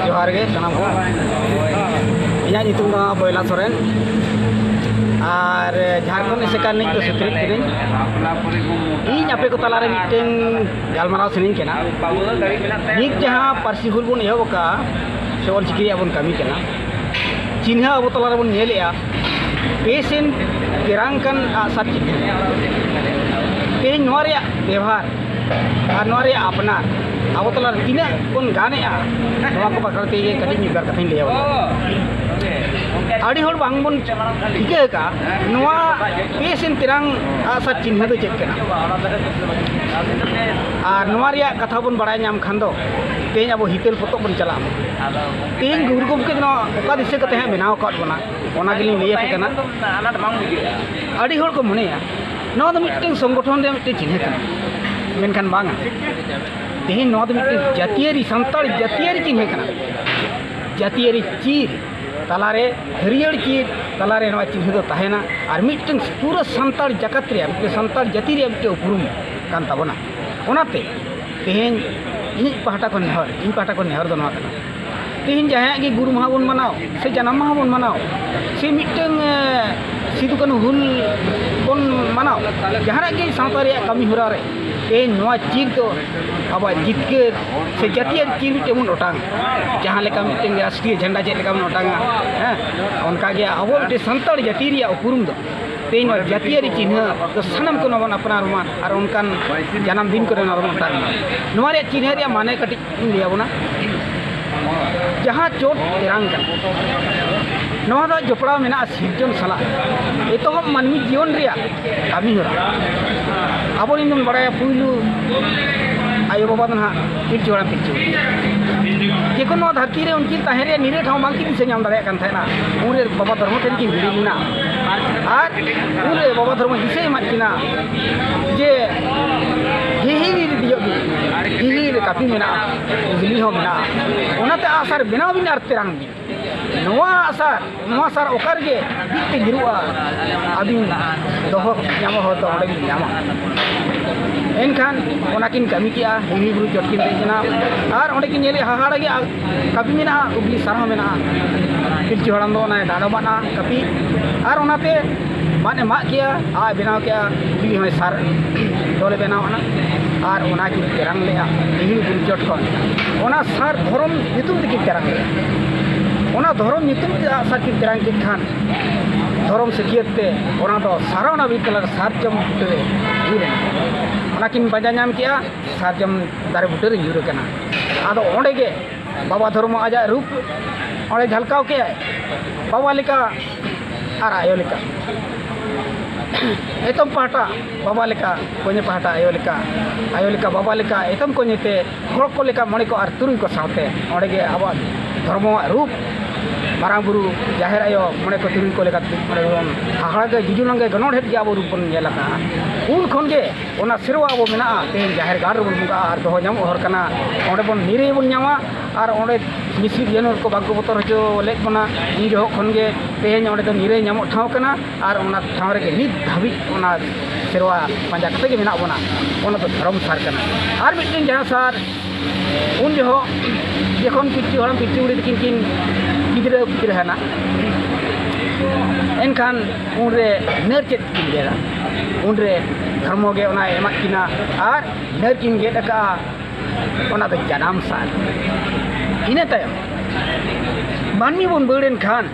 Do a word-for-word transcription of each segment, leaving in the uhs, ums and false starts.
ᱡᱚᱦᱟᱨ ᱜᱮ ᱥᱟᱱᱟᱢ ᱠᱚ᱾ ᱤᱧᱟᱹᱜ ᱧᱩᱛᱩᱢ ᱫᱚ ᱵᱚᱭᱞᱟ ᱥᱚᱨᱮᱱ᱾ ᱟᱨ ᱡᱷᱟᱲᱠᱷᱚᱸᱰ ᱮᱥᱮᱠᱟ ᱨᱤᱱᱤᱡ ᱫᱚ ᱥᱩᱛᱨᱤᱡ ᱠᱟᱹᱱᱟᱹᱧ᱾ ᱤᱧ ᱟᱯᱮ ᱠᱚ ᱛᱟᱞᱟᱨᱮ ᱢᱤᱫᱴᱟᱝ ᱜᱟᱞᱢᱟᱨᱟᱣ ᱥᱟᱱᱟᱧ ᱠᱟᱱᱟ᱾ ᱱᱤᱛ ᱡᱟᱦᱟᱸ ᱯᱟᱹᱨᱥᱤ ᱦᱩᱞ ᱵᱚᱱ ᱮᱦᱚᱵ ᱟᱠᱟᱫᱼᱟ, ᱥᱮ ᱚᱞᱪᱤᱠᱤ ᱨᱮᱭᱟᱜ ᱵᱚᱱ ᱠᱟᱹᱢᱤ ᱠᱟᱱᱟ, ᱪᱤᱱᱦᱟᱹ ᱟᱵᱚ ᱛᱟᱞᱟ ᱨᱮᱵᱚᱱ ᱧᱮᱞᱮᱜᱼᱟ, ᱯᱮ ᱥᱮᱱ ᱛᱮᱨᱟᱝ ᱠᱟᱱ ᱟᱜᱼᱥᱟᱨ ᱪᱤᱱᱦᱟᱹ᱾ ᱛᱮᱦᱮᱧ ᱱᱚᱣᱟ ᱨᱮᱭᱟᱜ ᱵᱮᱵᱷᱟᱨ ᱟᱨ ᱱᱚᱣᱟ ᱨᱮᱭᱟᱜ ᱟᱯᱱᱟᱨ ᱟᱵᱚ ᱛᱟᱞᱟ ᱨᱮ ᱛᱤᱱᱟᱹᱜ ᱵᱚᱱ ᱜᱟᱱᱮᱜᱼᱟ, ᱱᱚᱣᱟ ᱠᱚ ᱵᱟᱠᱷᱨᱟ ᱛᱮᱜᱮ ᱠᱟᱹᱴᱤᱡ ᱢᱤᱫ ᱵᱟᱨ ᱠᱟᱛᱷᱟᱧ ᱞᱟᱹᱭ ᱟᱵᱚᱱᱟ᱾ ᱟᱹᱰᱤ ᱦᱚᱲ ᱵᱟᱝᱵᱚᱱ ᱴᱷᱤᱠᱟᱹ ᱟᱠᱟᱫᱼᱟ, ᱱᱚᱣᱟ ᱯᱮ ᱥᱮᱱ ᱛᱮᱨᱟᱝ ᱟᱜᱼᱥᱟᱨ ᱪᱤᱱᱦᱟᱹ ᱫᱚ ᱪᱮᱫ ᱠᱟᱱᱟ᱾ ᱟᱨ ᱱᱚᱣᱟ ᱨᱮᱭᱟᱜ ᱠᱟᱛᱷᱟ ᱵᱚᱱ ᱵᱟᱲᱟᱭ ᱧᱟᱢ ᱠᱷᱟᱱ ᱫᱚ, ᱛᱮᱦᱮᱧ ᱟᱵᱚ ᱦᱤᱛᱟᱹᱞ ᱯᱚᱛᱚᱵ ᱵᱚᱱ ᱪᱟᱞᱟᱜ ᱢᱟ᱾ ᱛᱮᱦᱮᱧ ᱜᱩᱨᱩ ᱜᱚᱢᱠᱮ ᱫᱚ ᱱᱚᱣᱟ ᱚᱠᱟ ᱫᱤᱥᱟᱹ ᱠᱟᱛᱮ ᱦᱟᱸᱜ ᱵᱮᱱᱟᱣ ᱟᱠᱟᱫ ᱵᱚᱱᱟ, ᱚᱱᱟ ᱜᱮᱞᱤᱧ ᱞᱟᱹᱭ ᱟᱯᱮ ᱠᱟᱱᱟ᱾ ᱟᱹᱰᱤ ᱦᱚᱲ ᱠᱚ ᱢᱚᱱᱮᱭᱟ ᱱᱚᱣᱟ ᱫᱚ ᱢᱤᱫᱴᱟᱝ ᱥᱚᱝᱜᱚᱴᱷᱚᱱ ᱨᱮᱭᱟᱜ ᱢᱤᱫᱴᱟᱝ ᱪᱤᱱᱦᱟᱹ ᱠᱟᱱᱟ, ᱢᱮᱱᱠᱷᱟᱱ ᱵᱟᱝᱟ᱾ ᱛᱮᱦᱮᱧ ᱱᱚᱣᱟ ᱫᱚ ᱢᱤᱫᱴᱟᱝ ᱡᱟᱹᱛᱤᱭᱟᱹᱨᱤ, ᱥᱟᱱᱛᱟᱲ ᱡᱟᱹᱛᱤᱭᱟᱹᱨᱤ ᱪᱤᱱᱦᱟᱹ ᱠᱟᱱᱟ᱾ ᱡᱟᱹᱛᱤᱭᱟᱹᱨᱤ ᱪᱤᱨ ᱛᱟᱞᱟᱨᱮ, ᱦᱟᱹᱨᱭᱟᱹᱲ ᱪᱤᱨ ᱛᱟᱞᱟᱨᱮ ᱱᱚᱣᱟ ᱪᱤᱱᱦᱟᱹ ᱫᱚ ᱛᱟᱦᱮᱱᱟ᱾ ᱟᱨ ᱢᱤᱫᱴᱟᱝ ᱯᱩᱨᱟᱹ ᱥᱟᱱᱛᱟᱲ ᱡᱟᱠᱟᱛ ᱨᱮᱭᱟᱜ, ᱢᱤᱫᱴᱟᱝ ᱥᱟᱱᱛᱟᱲ ᱡᱟᱹᱛᱤ ᱨᱮᱭᱟᱜ ᱢᱤᱫᱴᱟᱝ ᱩᱯᱨᱩᱢ ᱠᱟᱱ ᱛᱟᱵᱚᱱᱟ᱾ ᱚᱱᱟᱛᱮ ᱛᱮᱦᱮᱧ ᱤᱧᱤᱡ ᱯᱟᱦᱴᱟ ᱠᱷᱚᱱ ᱱᱮᱦᱚᱨ, ᱤᱧ ᱯᱟᱦᱴᱟ ᱠᱷᱚᱱ ᱱᱮᱦᱚᱨ ᱫᱚ ᱱᱚᱣᱟ ᱠᱟᱱᱟ, ᱛᱮᱦᱮᱧ ᱡᱟᱦᱟᱸᱭᱟᱜ ᱜᱮ ᱜᱩᱨ ᱢᱟᱦᱟ ᱵᱚᱱ ᱢᱟᱱᱟᱣ ᱥᱮ ᱡᱟᱱᱟᱢ ᱢᱟᱦᱟ ᱵᱚᱱ ᱢᱟᱱᱟᱣ ᱥᱮ ᱢᱤᱫᱴᱟᱝ, ᱮ, ᱥᱤᱫᱩ ᱠᱟᱹᱱᱦᱩ ᱦᱩᱞ ᱵᱚᱱ ᱢᱟᱱᱟᱣ, ᱡᱟᱦᱟᱱᱟᱜ ᱜᱮ ᱥᱟᱶᱛᱟ ᱨᱮᱭᱟᱜ ᱠᱟᱹᱢᱤ ᱦᱚᱨᱟ ᱨᱮ ᱛᱮᱦᱮᱧ ᱱᱚᱣᱟ ᱪᱤᱨ ᱫᱚ ᱟᱵᱚᱣᱟᱜ ᱡᱤᱛᱠᱟᱹᱨ ᱥᱮ ᱡᱟᱹᱛᱤᱭᱟᱹᱨᱤ ᱪᱤᱨ ᱢᱤᱫᱴᱮᱱ ᱵᱚᱱ ᱚᱴᱟᱝᱟ, ᱡᱟᱦᱟᱸ ᱞᱮᱠᱟ ᱢᱤᱫᱴᱮᱱ ᱨᱟᱥᱴᱨᱤᱭᱚ ᱡᱷᱟᱱᱰᱟ ᱪᱮᱫ ᱞᱮᱠᱟ ᱵᱚᱱ ᱚᱴᱟᱝᱟ, ᱦᱮᱸ, ᱚᱱᱠᱟᱜᱮ ᱟᱵᱚ ᱢᱤᱫᱴᱮᱱ ᱥᱟᱱᱛᱟᱲ ᱡᱟᱹᱛᱤ ᱨᱮᱭᱟᱜ ᱩᱯᱨᱩᱢ ᱫᱚ ᱛᱮᱦᱮᱧ ᱱᱚᱣᱟ ᱡᱟᱹᱛᱤᱭᱟᱹᱨᱤ ᱪᱤᱱᱦᱟᱹ ᱫᱚ ᱥᱟᱱᱟᱢ ᱠᱚ ᱱᱚᱣᱟ ᱵᱚᱱ ᱟᱯᱱᱟᱨ ᱢᱟ ᱟᱨ ᱚᱱᱠᱟᱱ ᱡᱟᱱᱟᱢ ᱫᱤᱱ ᱠᱚᱨᱮ ᱱᱚᱣᱟ ᱵᱚᱱ ᱚᱴᱟᱝ ᱢᱟ᱾ ᱱᱚᱣᱟ ᱨᱮᱭᱟᱜ ᱪᱤᱱᱦᱟᱹ ᱨᱮᱭᱟᱜ ᱢᱟᱱᱮ ᱠᱟᱹᱴᱤᱡ ᱤᱧ ᱞᱟᱹᱭ ᱟᱵᱚᱱᱟ᱾ ᱡᱟᱦᱟᱸ ᱪᱚᱴ ᱛᱮᱨᱟᱝ ᱠᱟᱱᱟ, ᱱᱚᱣᱟ ᱫᱚ ᱡᱚᱯᱲᱟᱣ ᱢᱮᱱᱟᱜᱼᱟ ᱥᱤᱨᱡᱚᱱ ᱥᱟᱞᱟᱜ᱾ ᱮᱛᱚᱦᱚᱵ ᱢᱟᱹᱱᱢᱤ ᱡᱤᱭᱚᱱ ᱨᱮᱭᱟᱜ ᱠᱟᱹᱢᱤ ᱦᱚᱨᱟ᱾ ᱟᱵᱚᱨᱮᱱ ᱵᱚᱱ ᱵᱟᱲᱟᱭᱟ, ᱯᱩᱭᱞᱩ ᱟᱭᱳᱼᱵᱟᱵᱟ ᱫᱚ ᱱᱟᱦᱟᱜ ᱯᱤᱞᱪᱩ ᱦᱟᱲᱟᱢ ᱯᱤᱞᱪᱩ ᱵᱩᱲᱦᱤ᱾ ᱡᱚᱠᱷᱚᱱ ᱱᱚᱣᱟ ᱫᱷᱟᱹᱨᱛᱤ ᱨᱮ ᱩᱱᱠᱤᱱ ᱛᱟᱦᱮᱸ ᱨᱮᱭᱟᱜ ᱱᱤᱨᱟᱹᱴ ᱦᱚᱸ ᱵᱟᱝᱠᱤᱱ ᱫᱤᱥᱟᱹ ᱧᱟᱢ ᱫᱟᱲᱮᱭᱟᱜ ᱠᱟᱱ ᱛᱟᱦᱮᱱᱟ, ᱩᱱᱨᱮ ᱵᱟᱵᱟ ᱫᱷᱚᱨᱢᱚ ᱴᱷᱮᱱ ᱠᱤᱱ ᱦᱤᱨᱤ ᱞᱮᱱᱟ᱾ ᱟᱨ ᱩᱱᱨᱮ ᱵᱟᱵᱟ ᱫᱷᱚᱨᱢᱚᱭ ᱫᱤᱥᱟᱹ ᱮᱢᱟᱫ ᱠᱤᱱᱟ ᱡᱮ, "ᱦᱤᱦᱤᱲᱤ ᱨᱮ ᱫᱮᱡᱚᱜ ᱵᱤᱱ, ᱦᱤᱦᱤᱲᱤ ᱨᱮ ᱠᱟᱹᱯᱤ ᱢᱮᱱᱟᱜᱼᱟ, ᱵᱤᱡᱽᱞᱤ ᱦᱚᱸ ᱢᱮᱱᱟᱜᱼᱟ, ᱚᱱᱟᱛᱮ ᱟᱜᱼᱥᱟᱨ ᱵᱮᱱᱟᱣ ᱵᱤᱱ ᱟᱨ ᱛᱮᱨᱟᱝ ᱵᱤᱱ᱾" ᱱᱚᱣᱟ ᱥᱟᱨ, ᱱᱚᱣᱟ ᱥᱟᱨ ᱚᱠᱟ ᱨᱮᱜᱮ ᱵᱤᱫ ᱛᱮ ᱧᱩᱨᱩᱜᱼᱟ, ᱟᱹᱵᱤᱱ ᱫᱚᱦᱚ ᱧᱟᱢᱚᱜ ᱦᱚᱲ ᱫᱚ ᱚᱸᱰᱮ ᱵᱤᱱ ᱧᱟᱢᱟ᱾ ᱮᱱᱠᱷᱟᱱ ᱚᱱᱟ ᱠᱤᱱ ᱠᱟᱹᱢᱤ ᱠᱮᱜᱼᱟ, ᱦᱤᱦᱤᱲᱤ ᱵᱩᱨᱩ ᱪᱚᱴ ᱠᱤᱱ ᱫᱮᱡ ᱮᱱᱟ᱾ ᱟᱨ ᱚᱸᱰᱮ ᱠᱤᱱ ᱧᱮᱞᱮᱜᱼᱟ, ᱦᱟᱦᱟᱲᱟ ᱜᱮ ᱠᱟᱹᱯᱤ ᱢᱮᱱᱟᱜᱼᱟ, ᱩᱜᱽᱞᱤ ᱥᱟᱨ ᱦᱚᱸ ᱢᱮᱱᱟᱜᱼᱟ᱾ ᱯᱤᱞᱪᱩ ᱦᱟᱲᱟᱢ ᱫᱚ ᱚᱱᱟᱭ ᱰᱟᱸᱰᱚᱢᱟᱫᱼᱟ ᱠᱟᱹᱯᱤ, ᱟᱨ ᱚᱱᱟᱛᱮ ᱢᱟᱫ ᱮ ᱢᱟᱜ ᱠᱮᱜᱼᱟ, ᱟᱡ ᱵᱮᱱᱟᱣ ᱠᱮᱜᱼᱟ, ᱩᱜᱽᱞᱤ ᱦᱚᱸᱭ ᱥᱟᱨ ᱰᱚᱞᱮ ᱵᱮᱱᱟᱣ ᱟᱱᱟ᱾ ᱟᱨ ᱚᱱᱟ ᱠᱤᱱ ᱛᱮᱨᱟᱝ ᱞᱮᱜᱼᱟ ᱦᱤᱦᱤᱲᱤ ᱵᱩᱨᱩ ᱪᱚᱴ ᱠᱷᱚᱱ᱾ ᱚᱱᱟ ᱥᱟᱨ ᱫᱷᱚᱨᱚᱢ ᱧᱩᱛᱩᱢ ᱛᱮᱠᱤᱱ ᱛᱮᱨᱟᱝ ᱞᱮᱜᱼᱟ᱾ ᱚᱱᱟ ᱫᱷᱚᱨᱚᱢ ᱧᱩᱛᱩᱢ ᱛᱮ ᱟᱜ ᱥᱟᱨ ᱠᱤᱱ ᱛᱮᱨᱟᱝ ᱠᱮᱫ ᱠᱷᱟᱱ, ᱫᱷᱚᱨᱚᱢ ᱥᱟᱹᱠᱷᱭᱟᱹᱛ ᱛᱮ ᱚᱱᱟ ᱫᱚ ᱥᱟᱨᱚᱱᱟ ᱵᱤᱨ ᱛᱟᱞᱟ ᱨᱮ ᱥᱟᱨᱡᱚᱢ ᱵᱩᱴᱟᱹ ᱨᱮ ᱧᱩᱨ ᱮᱱᱟ᱾ ᱚᱱᱟ ᱠᱤᱱ ᱯᱟᱸᱡᱟ ᱧᱟᱢ ᱠᱮᱜᱼᱟ, ᱥᱟᱨᱡᱚᱢ ᱫᱟᱨᱮ ᱵᱩᱴᱟᱹ ᱨᱮ ᱧᱩᱨ ᱟᱠᱟᱱᱟ᱾ ᱟᱫᱚ ᱚᱸᱰᱮ ᱜᱮ ᱵᱟᱵᱟ ᱫᱷᱚᱨᱢᱚ ᱟᱡᱟᱜ ᱨᱩᱯ ᱚᱸᱰᱮ ᱡᱷᱟᱞᱠᱟᱣ ᱠᱮᱜᱼᱟᱭ, ᱵᱟᱵᱟ ᱞᱮᱠᱟ ᱟᱨ ᱟᱭᱳ ᱞᱮᱠᱟ᱾ ᱮᱛᱚᱢ ᱯᱟᱦᱴᱟ ᱵᱟᱵᱟ ᱞᱮᱠᱟ, ᱠᱚᱧᱮ ᱯᱟᱦᱴᱟ ᱟᱭᱳ ᱞᱮᱠᱟ, ᱟᱭᱳ ᱞᱮᱠᱟ ᱵᱟᱵᱟ ᱞᱮᱠᱟ, ᱮᱛᱚᱢ ᱠᱚᱧᱮ ᱛᱮ ᱦᱚᱲ ᱠᱚ ᱞᱮᱠᱟ ᱢᱚᱬᱮ ᱠᱚ ᱟᱨ ᱛᱩᱨᱩᱭ ᱠᱚ ᱥᱟᱶᱛᱮ ᱚᱸᱰᱮ ᱜᱮ ᱟᱵᱚᱣᱟᱜ ᱫᱷᱚᱨᱢᱚᱣᱟᱜ ᱨᱩᱯ ᱢᱟᱨᱟᱝ ᱵᱩᱨᱩ, ᱡᱟᱦᱮᱨ ᱟᱭᱳ, ᱢᱚᱬᱮ ᱠᱚ ᱛᱩᱨᱩᱭ ᱠᱚ ᱞᱮᱠᱟ ᱚᱸᱰᱮ ᱵᱚᱱ ᱦᱟᱦᱟᱲᱟ ᱜᱮ ᱡᱩᱡᱩ ᱞᱟᱝᱜᱮ ᱜᱚᱱᱚᱲ ᱦᱮᱫ ᱜᱮ ᱟᱵᱚ ᱨᱩᱯ ᱵᱚᱱ ᱧᱮᱞ ᱟᱠᱟᱫᱼᱟ᱾ ᱩᱱ ᱠᱷᱚᱱ ᱜᱮ ᱚᱱᱟ ᱥᱮᱨᱣᱟ ᱟᱵᱚ ᱢᱮᱱᱟᱜᱼᱟ, ᱛᱮᱦᱮᱧ ᱡᱟᱦᱮᱨ ᱜᱟᱲ ᱨᱮᱵᱚᱱ ᱵᱚᱸᱜᱟᱜᱼᱟ ᱟᱨ ᱫᱚᱦᱚ ᱧᱟᱢᱚᱜ ᱦᱚᱨ ᱠᱟᱱᱟ᱾ ᱚᱸᱰᱮ ᱵᱚᱱ ᱱᱤᱨᱟᱹᱭ ᱵᱚᱱ ᱧᱟᱢᱟ ᱟᱨ ᱚᱸᱰᱮ ᱢᱤᱥᱨᱤ ᱡᱟᱹᱱᱣᱟᱹᱨ ᱠᱚ ᱵᱟᱝᱠᱚ ᱵᱚᱛᱚᱨ ᱦᱚᱪᱚ ᱞᱮᱫ ᱵᱚᱱᱟ᱾ ᱩᱱ ᱡᱚᱦᱚᱜ ᱠᱷᱚᱱ ᱜᱮ ᱛᱮᱦᱮᱧ ᱚᱸᱰᱮ ᱫᱚ ᱱᱤᱨᱟᱹᱭ ᱧᱟᱢᱚᱜ ᱴᱷᱟᱶ ᱠᱟᱱᱟ ᱟᱨ ᱚᱱᱟ ᱴᱷᱟᱶ ᱨᱮᱜᱮ ᱱᱤᱛ ᱫᱷᱟᱹᱵᱤᱡ ᱚᱱᱟ ᱥᱮᱨᱣᱟ ᱯᱟᱸᱡᱟ ᱠᱟᱛᱮ ᱜᱮ ᱢᱮᱱᱟᱜ ᱵᱚᱱᱟ᱾ ᱚᱱᱟ ᱫᱚ ᱫᱷᱚᱨᱚᱢ ᱥᱟᱨ ᱠᱟᱱᱟ᱾ ᱟᱨ ᱢᱤᱫᱴᱮᱱ ᱡᱟᱦᱟᱸ ᱥᱟᱨ, ᱩᱱ ᱡᱚᱦᱚᱜ ᱡᱚᱠᱷᱚᱱ ᱯᱤᱞᱪᱩ ᱦᱟᱲᱟᱢ ᱯᱤᱞᱪᱩ ᱵᱩᱲᱦᱤ ᱛᱟᱹᱠᱤᱱ ᱠᱤᱱ ᱜᱤᱫᱽᱨᱟᱹ ᱯᱤᱫᱽᱨᱟᱹ ᱦᱟᱱᱟ, ᱮᱱᱠᱷᱟᱱ ᱩᱱᱨᱮ ᱱᱟᱹᱨ ᱪᱮᱫ ᱠᱤᱱ ᱜᱮᱫᱟ, ᱩᱱᱨᱮ ᱫᱷᱚᱨᱢᱚ ᱜᱮ ᱚᱱᱟᱭ ᱮᱢᱟᱫ ᱠᱤᱱᱟ ᱟᱨ ᱱᱟᱹᱨ ᱠᱤᱱ ᱜᱮᱫ ᱟᱠᱟᱫᱼᱟ᱾ ᱚᱱᱟ ᱫᱚ ᱡᱟᱱᱟᱢ ᱥᱟᱨ᱾ ᱤᱱᱟᱹ ᱛᱟᱭᱚᱢ ᱢᱟᱹᱱᱢᱤ ᱵᱚᱱ ᱵᱟᱹᱲ ᱮᱱ ᱠᱷᱟᱱ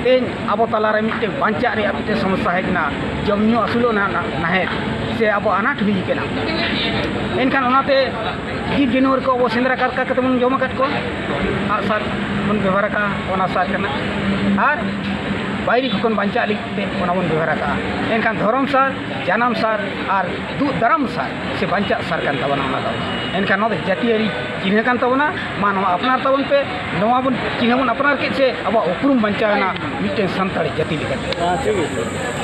ᱛᱮᱦᱮᱧ ᱟᱵᱚ ᱛᱟᱞᱟᱨᱮ ᱢᱤᱫᱴᱮᱱ ᱵᱟᱧᱪᱟᱜ ᱨᱮᱭᱟᱜ ᱢᱤᱫᱴᱮᱱ ᱥᱚᱢᱚᱥᱥᱟ ᱦᱮᱡ ᱮᱱᱟ᱾ ᱡᱚᱢ ᱧᱩ ᱟᱹᱥᱩᱞᱚᱜ ᱱᱟ-, ᱱᱟ-, ᱱᱟᱦᱮᱫ ᱥᱮ ᱟᱵᱚ ᱟᱱᱟᱴ ᱦᱩᱭ ᱠᱟᱱᱟ᱾ ᱮᱱᱠᱷᱟᱱ ᱚᱱᱟᱛᱮ ᱡᱤᱵᱽ ᱡᱟᱱᱣᱟᱨ ᱠᱚ ᱟᱵᱚ ᱥᱮᱸᱫᱽᱨᱟ ᱠᱟᱨᱠᱟ ᱠᱟᱛᱮ ᱵᱚᱱ ᱡᱚᱢ ᱟᱠᱟᱫ ᱠᱚᱣᱟ᱾ ᱟᱜᱼᱥᱟᱨ ᱵᱚᱱ ᱵᱮᱵᱚᱦᱟᱨ ᱟᱠᱟᱫᱼᱟ, ᱚᱱᱟ ᱥᱟᱨ ᱠᱟᱱᱟ᱾ ᱟᱨ ᱵᱟᱭᱨᱤ ᱠᱚ ᱠᱷᱚᱱ ᱵᱟᱧᱪᱟᱜ ᱞᱟᱹᱜᱤᱫ ᱛᱮ ᱚᱱᱟ ᱵᱚᱱ ᱵᱮᱵᱚᱦᱟᱨ ᱟᱠᱟᱫᱼᱟ᱾ ᱮᱱᱠᱷᱟᱱ ᱫᱷᱚᱨᱚᱢ ᱥᱟᱨ, ᱡᱟᱱᱟᱢ ᱥᱟᱨ ᱟᱨ ᱫᱩᱜ ᱫᱟᱨᱟᱢ ᱥᱟᱨ ᱥᱮ ᱵᱟᱧᱪᱟᱜ ᱥᱟᱨ ᱠᱟᱱ ᱛᱟᱵᱚᱱᱟ ᱚᱱᱟ ᱫᱚ᱾ ᱮᱱᱠᱷᱟᱱ ᱱᱚᱣᱟ ᱫᱚ ᱡᱟᱹᱛᱤᱭᱟᱹᱨᱤ ᱪᱤᱱᱦᱟᱹ ᱠᱟᱱ ᱛᱟᱵᱚᱱᱟ᱾ ᱢᱟ ᱱᱚᱣᱟ ᱟᱯᱱᱟᱨ ᱛᱟᱵᱚᱱ ᱯᱮ᱾ ᱱᱚᱣᱟ ᱵᱚᱱ ᱪᱤᱱᱦᱟᱹ ᱵᱚᱱ ᱟᱯᱱᱟᱨ ᱠᱮᱫ ᱥᱮ ᱟᱵᱚᱣᱟᱜ ᱩᱯᱨᱩᱢ ᱵᱟᱧᱪᱟᱣ ᱮᱱᱟ ᱢᱤᱫᱴᱮᱱ ᱥᱟᱱᱛᱟᱲ ᱡᱟᱹᱛᱤ ᱞᱮᱠᱟᱛᱮ᱾ ᱦᱮᱸ, ᱴᱷᱤᱠ ᱜᱮᱭᱟ᱾